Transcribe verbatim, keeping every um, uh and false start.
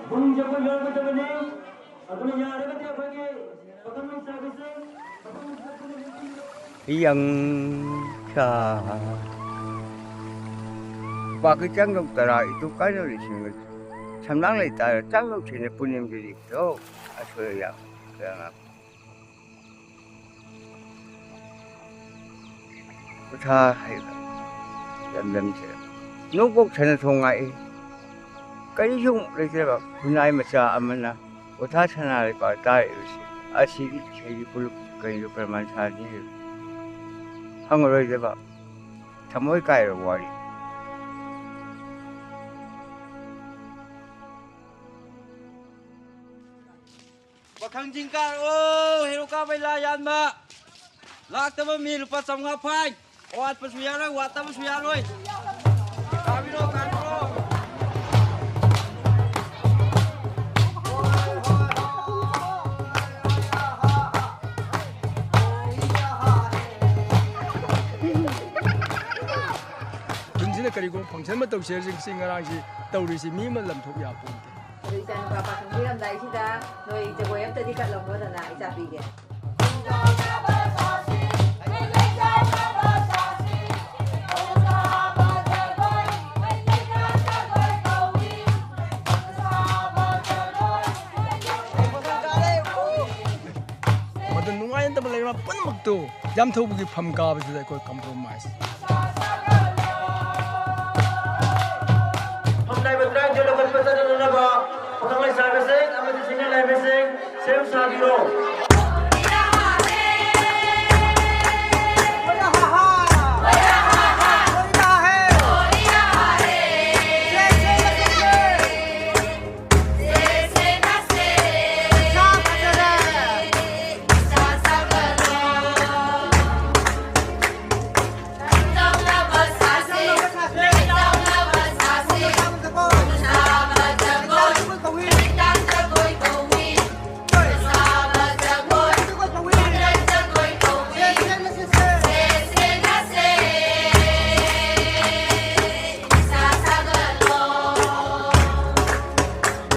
ꯄꯨꯛꯅꯤꯡ ꯆꯪꯕ ꯌꯥꯎꯔꯛꯀꯗꯕꯅꯤ꯫ ꯑꯗꯨꯅ ꯌꯥꯔꯒꯗꯤ ꯑꯩꯈꯣꯏꯒꯤ ꯄꯥꯈꯪ ꯂꯩꯁꯥꯕꯤꯁꯤꯡ, ꯄꯥꯈꯪ ꯂꯩꯁꯥꯕꯤꯁꯤꯡ ꯌꯪꯁꯥ ꯄꯥꯀꯤ ꯆꯪꯗꯧ ꯇꯔꯥ ꯏꯇꯨ ꯀꯥꯏꯅꯧ ꯂꯤꯁꯤꯡ ꯁꯝꯂꯥꯡ ꯂꯩꯇꯥꯔ ꯆꯪꯗꯧ ꯊꯤꯅ ꯄꯨꯅꯤꯡꯗꯨꯗꯤ ꯇꯧ ꯑꯁꯣꯏ ꯌꯥꯝ ꯀꯌꯥ ꯄꯣꯊꯥ ꯍꯩꯕ ꯂꯝꯗꯝꯁꯤꯗ ꯅꯣꯡꯄꯣꯛ ꯁꯅꯥ ꯊꯣꯡ ꯉꯥꯛꯏ꯫ ꯀꯔꯤꯁꯨ ꯂꯩꯇ꯭ꯔꯕ ꯈꯨꯟꯅꯥꯏ ꯃꯆꯥ ꯑꯃꯅ ꯄꯣꯊꯥ ꯁꯅꯥ ꯂꯩꯄꯥꯛ ꯇꯥꯔꯛꯏꯕꯁꯤ ꯑꯁꯤꯒꯤ ꯏꯁꯩꯒꯤ ꯐꯨꯂꯨꯞ ꯀꯔꯤꯒ ꯄ꯭ꯔꯃꯥꯟ ꯁꯥꯅꯤ? ꯐꯪꯉꯔꯣꯏꯗꯕ ꯊꯃꯣꯏ ꯀꯥꯏꯔꯕ ꯋꯥꯔꯤ꯫ ꯄꯥꯈꯪꯁꯤꯡ ꯀꯥꯔꯛꯑꯣ, ꯍꯦꯔꯣ ꯀꯥꯕꯩ ꯂꯥ ꯌꯥꯟꯕ꯫ ꯂꯥꯛꯇꯕ ꯃꯤ ꯂꯨꯄꯥ ꯆꯥꯝꯃꯉꯥ ꯐꯥꯏꯟ꯫ ꯑꯋꯥꯠꯄꯁꯨ ꯌꯥꯔꯣꯏ, ꯋꯥꯠꯇꯕꯁꯨ ꯌꯥꯔꯣꯏ꯫ ꯀꯥꯕꯤꯔꯣ, ꯀꯥꯕꯤꯔꯣ꯫ ꯈꯨꯟꯁꯤꯅ ꯀꯔꯤꯒꯨꯝꯕ ꯐꯪꯁꯟ ꯑꯃ ꯇꯧꯁꯦ ꯍꯥꯏꯔꯁꯨ ꯉꯁꯤ ꯉꯔꯥꯡꯁꯤ ꯇꯧꯔꯤꯁꯤ ꯃꯤ ꯑꯃ ꯂꯝꯊꯣꯛ ꯌꯥꯄꯣꯟꯇꯦ꯫ ꯑꯗꯨ ꯏꯆꯥꯅꯨꯄꯥ ꯄꯥꯈꯪ ꯄꯤꯔꯝꯗꯥꯏꯁꯤꯗ ꯅꯣꯏ ꯖꯒꯣꯏ ꯑꯝꯇꯗꯤ ꯀꯠꯂꯝꯃꯣꯗꯅ ꯏꯆꯥ ꯄꯤꯒꯦ꯫ ꯃꯗꯨ ꯅꯨꯡꯉꯥꯏꯅꯗꯕ ꯂꯩꯕ ꯄꯨꯝꯅꯃꯛꯇꯨ ꯌꯥꯝꯊꯧꯕꯒꯤ ꯐꯝ ꯀꯥꯕꯁꯤꯗ ꯑꯩꯈꯣꯏ ꯀꯝꯄ꯭ꯔꯣꯃꯥꯏꯁ